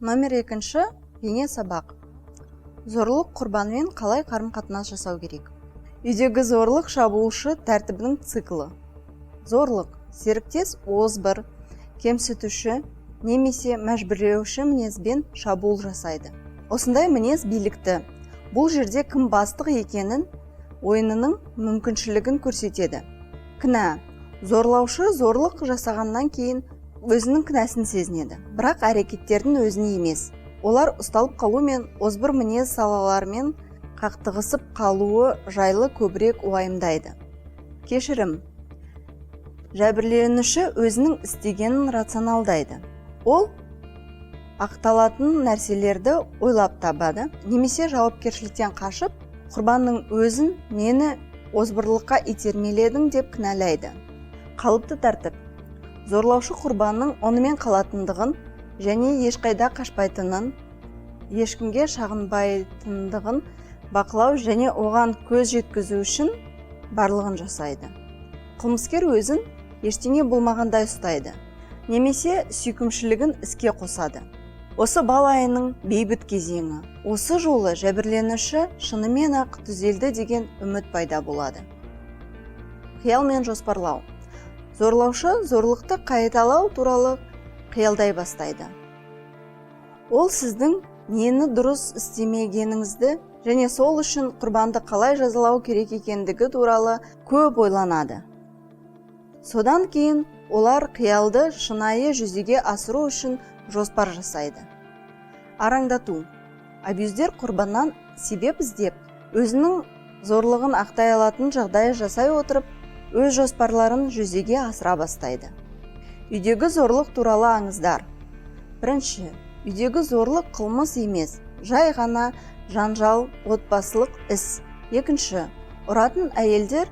Номер 2 бейне сабақ. Зорлық құрбанымен қалай қарым-қатынас жасау керек? Үйдегі зорлық шабуылшы тәртібінің циклі. Зорлық: серіктес озбыр, кемсітуші немесе мәжбүрлеуші мінезбен шабуыл жасайды. Осындай мінез билікті, бұл жерде кім бастық екенін ойынының мүмкіншілігін көрсетеді. Кінә: зорлаушы зорлық жасағаннан кейін өзінің кінәсін сезінеді, бірақ әрекеттердің өзін емес. Олар ұсталып қалу мен озбыр мінез салаларымен қақтығысып қалуы жайлы көбірек уайымдайды. Кешірім: жәбірленуші өзінің істегенін рационалдайды. Ол ақталатын нәрселерді ойлап табады немесе жауапкершіліктен қашып, құрбанның өзін «мені озбырлыққа итермеледің» деп кінәлайды. Қалыпты тәртіп: зорлаушы құрбанның онымен қалатындығын және ешқайда қашпайтынын, ешкімге шағынбайтындығын бақылау және оған көз жеткізу үшін барлығын жасайды. Қылмыскер өзін ештеңе болмағандай ұстайды немесе сүйкімшілігін іске қосады. Осы бал айының бейбіт кезеңі. Осы жолы жәбірленуші шынымен ақ түзелді деген үміт пайда болады. Қиял мен жоспарлау: зорлаушы зорлықты қайталау туралы қиялдай бастайды. Ол сіздің нені дұрыс істемегеніңізді және сол үшін құрбанды қалай жазалау керек екендігі туралы көп ойланады. Содан кейін олар қиялды шынайы жүзеге асыру үшін жоспар жасайды. Араңдату: абьюзер құрбаннан себеп іздеп, өзінің зорлығын ақтай алатын жағдай жасай отырып, өз жоспарларын жүзеге асыра бастайды. Үйдегі зорлық туралы аңыздар. Бірінші, үйдегі зорлық қылмыс емес, жай ғана жанжал, отбасылық іс. Екінші, ұратын әйелдер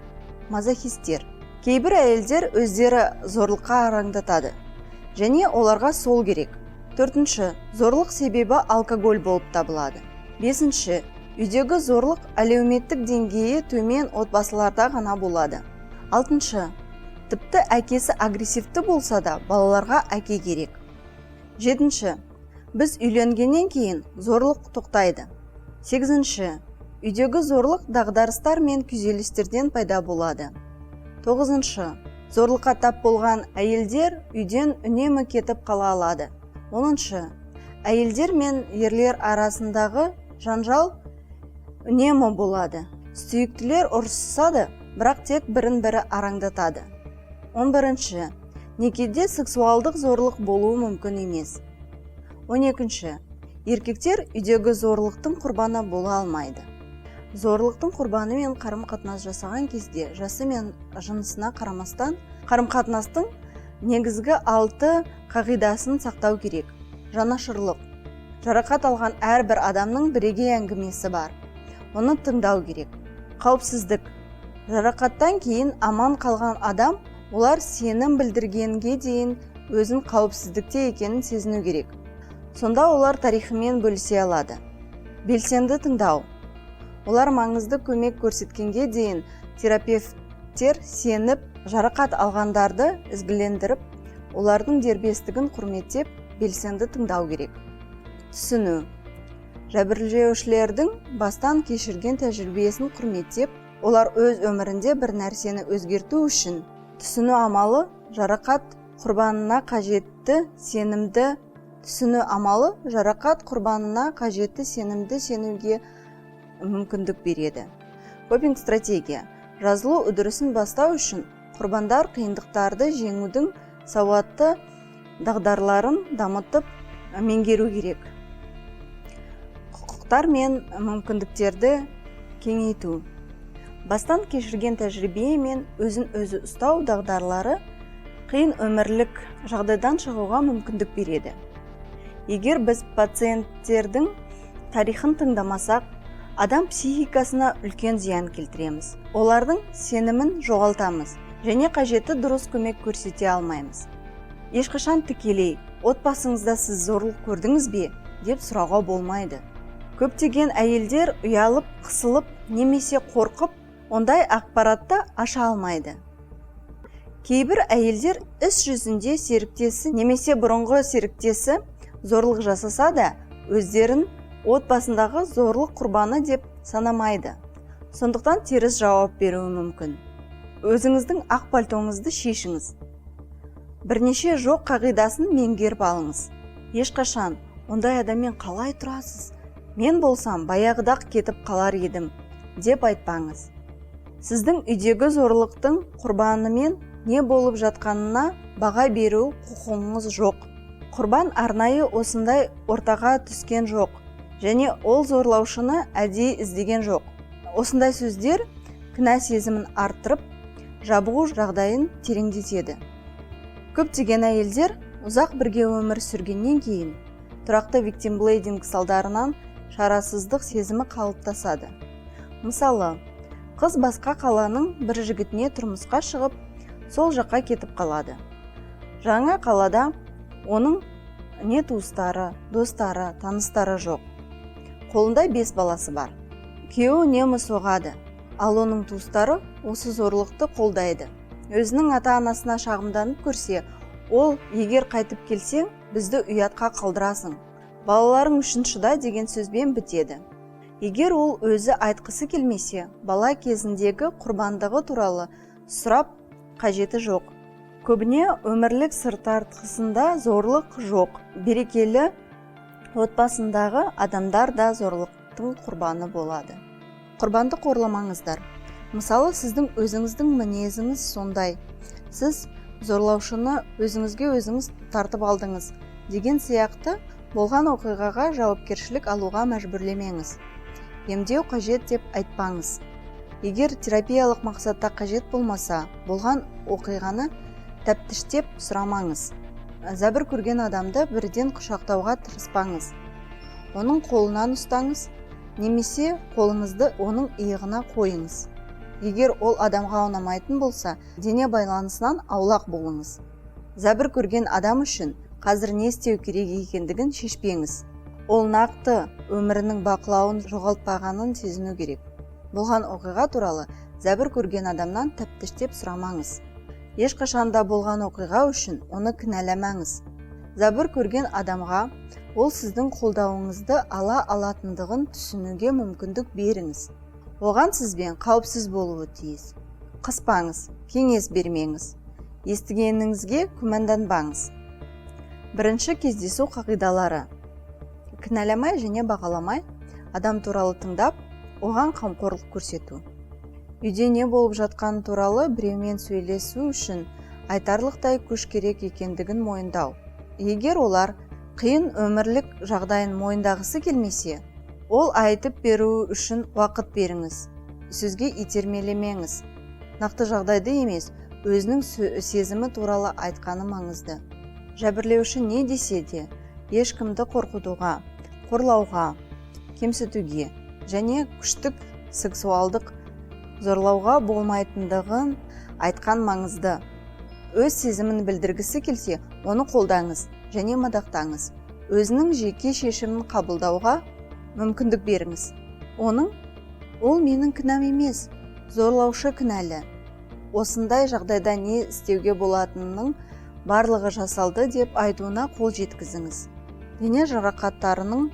мазохистер. Кейбір әйелдер өздері зорлыққа араңдатады және оларға сол керек. Төртінші, зорлық себебі алкоголь болып табылады. Бесінші, үйдегі зорлық әлеуметтік деңгейі төмен отбасыларда ғана болады. Алтыншы, тіпті әкесі агрессивті болса да, балаларға әке керек. Жетінші, біз үйленгеннен кейін зорлық тоқтайды. Сегізінші, үйдегі зорлық дағдарыстар мен күйзелістерден пайда болады. Тоғызыншы, зорлыққа тап болған әйелдер үйден үнемі кетіп қала алады. 10-шы, әйелдер мен ерлер арасындағы жанжал үнемі болады. Сүйіктілер ұрысады, бірақ тек бірін бірі араңдатады. 11-ші, некеде сексуалдық зорлық болуы мүмкін емес. 12-ші, еркектер үйдегі зорлықтың құрбаны бола алмайды. Зорлықтың құрбанымен қарым-қатынас жасаған кезде жасы мен жынысына қарамастан, қарым-қатынастың негізгі алты қағидасын сақтау керек. Жанашырлық: жарақат алған әрбір адамның бірегей әңгімесі бар, оны тыңдау керек. Қауіпсіздік: жарақаттан кейін аман қалған адам олар сенім білдіргенге дейін өзін қауіпсіздікте екенін сезіну керек, сонда олар тарихымен бөлісе алады. Белсенді тыңдау: олар маңызды көмек көрсеткенге дейін терапевттер сеніп, жарақат алғандарды ізгілендіріп, олардың дербестігін құрметтеп, белсенді тыңдау керек. Түсіну: жәбірлеушілердің бастан кешірген тәжірибесін құрметтеп, олар өз өмірінде бір нәрсені өзгерту үшін. Түсіну амалы жарақат құрбанына қажетті сенімді түсіну амалы жарақат құрбанына қажетті сенімді сенуге мүмкіндік береді. Копинг стратегия: жазылу үдерісін бастау үшін құрбандар қиындықтарды жеңудің сауатты дағдыларын дамытып, меңгеру керек. Құқықтар мен мүмкіндіктерді кеңейту: бастан кешірген тәжірибе мен өзін өзі ұстау дағдылары қиын өмірлік жағдайдан шығуға мүмкіндік береді. Егер біз пациенттердің тарихын тыңдамасақ, адам психикасына үлкен зиян келтіреміз, олардың сенімін жоғалтамыз және қажетті дұрыс көмек көрсете алмаймыз. Ешқашан тікелей «Отбасыңызда сіз зорлық көрдіңіз бе?» деп сұрауға болмайды. Көптеген әйелдер ұялып, қысылып немесе қорқып, ондай ақпаратты аша алмайды. Кейбір әйелдер іс жүзінде серіктесі немесе бұрынғы серіктесі Зорлық жасаса да, өздерін отбасындағы зорлық құрбаны деп санамайды. Сондықтан теріс жауап беруі мүмкін. Өзіңіздің ақ пальтоңызды шешіңіз. Бірнеше жоқ қағидасын меңгеріп алыңыз. Ешқашан «Ондай адаммен қалай тұрасыз? Мен болсам, баяғыда-ақ кетіп қалар едім» деп айтпаңыз. Сіздің үйдегі зорлықтың құрбанымен не болып жатқанына баға беру құқығыңыз жоқ. Құрбан арнайы осындай ортаға түскен жоқ және ол зорлаушыны әдейі іздеген жоқ. Осындай сөздер кінә сезімін арттырып, жабығу жағдайын тереңдетеді. Көптеген әйелдер ұзақ бірге өмір сүргеннен кейін тұрақты виктимблейминг салдарынан шарасыздық сезімі қалыптасады. Мысалы, қыз басқа қаланың бір жігітіне тұрмысқа шығып, сол жаққа кетіп қалады. Жаңа қалада оның не туыстары, достары, таныстары жоқ. Қолында 5 баласы бар. Күйеуі үнемі соғады, ал оның туыстары осы зорлықты қолдайды. Өзінің ата-анасына шағымданып көрсе, ол «Егер қайтып келсең, бізді ұятқа қалдырасың, балаларың үшін шыда» деген сөзбен бітеді. Егер ол өзі айтқысы келмесе, бала кезіндегі құрбандығы туралы сұрап қажеті жоқ. Көбіне өмірлік сыртартқысында зорлық жоқ. Берекелі отбасындағы адамдар да зорлықтың құрбаны болады. Құрбанды қорламаңыздар. Мысалы, сіздің өзіңіздің мінезіңіз сондай. Сіз зорлаушыны өзіңізге өзіңіз тартып алдыңыз деген сияқты болған оқиғаға жауапкершілік алуға мәжбүрлемеңіз. Емдеу қажет деп айтпаңыз. Егер терапиялық мақсатта қажет болмаса, болған оқиғаны тәптіштеп сұрамаңыз. Зәбір көрген адамды бірден құшақтауға тырыспаңыз. Оның қолынан ұстаңыз немесе қолыңызды оның иығына қойыңыз. Егер ол адамға ұнамайтын болса, дене байланысынан аулақ болыңыз. Зәбір көрген адам үшін қазір не істеу керек екендігін шешпеңіз. Ол нақты өмірінің бақылауын жоғалтпағанын сезіну керек. Болған оқиға туралы зәбір көрген адамнан тәптіштеп сұрамаңыз. Ешқашан да болған оқиға үшін оны кінәламаңыз. Зәбір көрген адамға ол сіздің қолдауыңызды ала алатындығын түсінуге мүмкіндік беріңіз. Оған сізбен қауіпсіз болуы тиіс. Қыспаңыз, кеңес бермеңіз. Естігеніңізге күмәнданбаңыз. Бірінші кездесу қағидалары: кінәламай және бағаламай, адам туралы тыңдап, оған қамқорлық көрсету. Үйде не болып жатқаны туралы біреумен сөйлесу үшін айтарлықтай күш керек екендігін мойындау. Егер олар қиын өмірлік жағдайын мойындағысы келмесе, ол айтып беру үшін уақыт беріңіз. Сөзге итермелемеңіз. Нақты жағдайды емес, өзінің сезімі туралы айтқаны маңызды. Жәбірлеуші не десе де, ешкімді қорқытуға, қорлауға, кемсітуге және күштік сексуалдық зорлауға болмайтындығын айтқан маңызды. Өз сезімін білдіргісі келсе, оны қолдаңыз және мадақтаңыз. Өзінің жеке шешімін қабылдауға мүмкіндік беріңіз. Оның «Ол менің кінәм емес, зорлаушы кінәлі, осындай жағдайда не істеуге болатынының барлығы жасалды» деп айтуына қол жеткізіңіз. Дене жарақаттарының: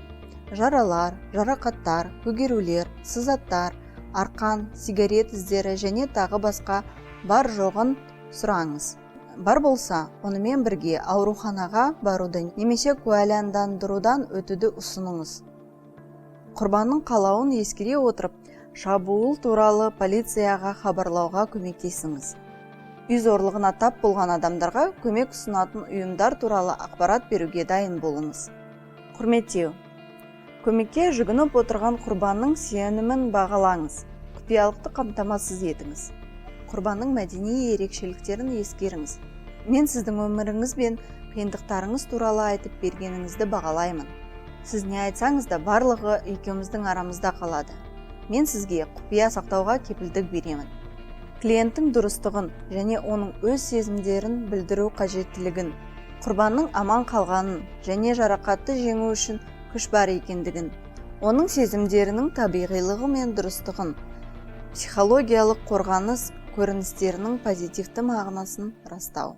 жаралар, жарақаттар, көгерулер, сызаттар, арқан, сигарет іздері және тағы басқа бар жоғын сұраңыз. Бар болса, онымен бірге ауруханаға баруды немесе куәландырудан өтуді ұсыныңыз. Құрбанның қалауын ескере отырып, шабуыл туралы полицияға хабарлауға көмектесіңіз. Үй зорлығына тап болған адамдарға көмек ұсынатын ұйымдар туралы ақпарат беруге дайын болыңыз. Құрметтеу. Көмекке жүгініп отырған құрбанның сенімін бағалаңыз, құпиялықты қамтамасыз етіңіз. Құрбанның мәдени ерекшеліктерін ескеріңіз. Мен сіздің өміріңіз бен қиындықтарыңыз туралы айтып бергеніңізді бағалаймын. Сіз не айтсаңыз да, барлығы екеуміздің арамызда қалады. Мен сізге құпия сақтауға кепілдік беремін. Клиенттің дұрыстығын және оның өз сезімдерін білдіру қажеттілігін, құрбанның аман қалғанын және жарақатты жеңу үшін күш бар екендігін, оның сезімдерінің табиғилығы мен дұрыстығын, психологиялық қорғаныс көріністерінің позитивті мағынасын растау.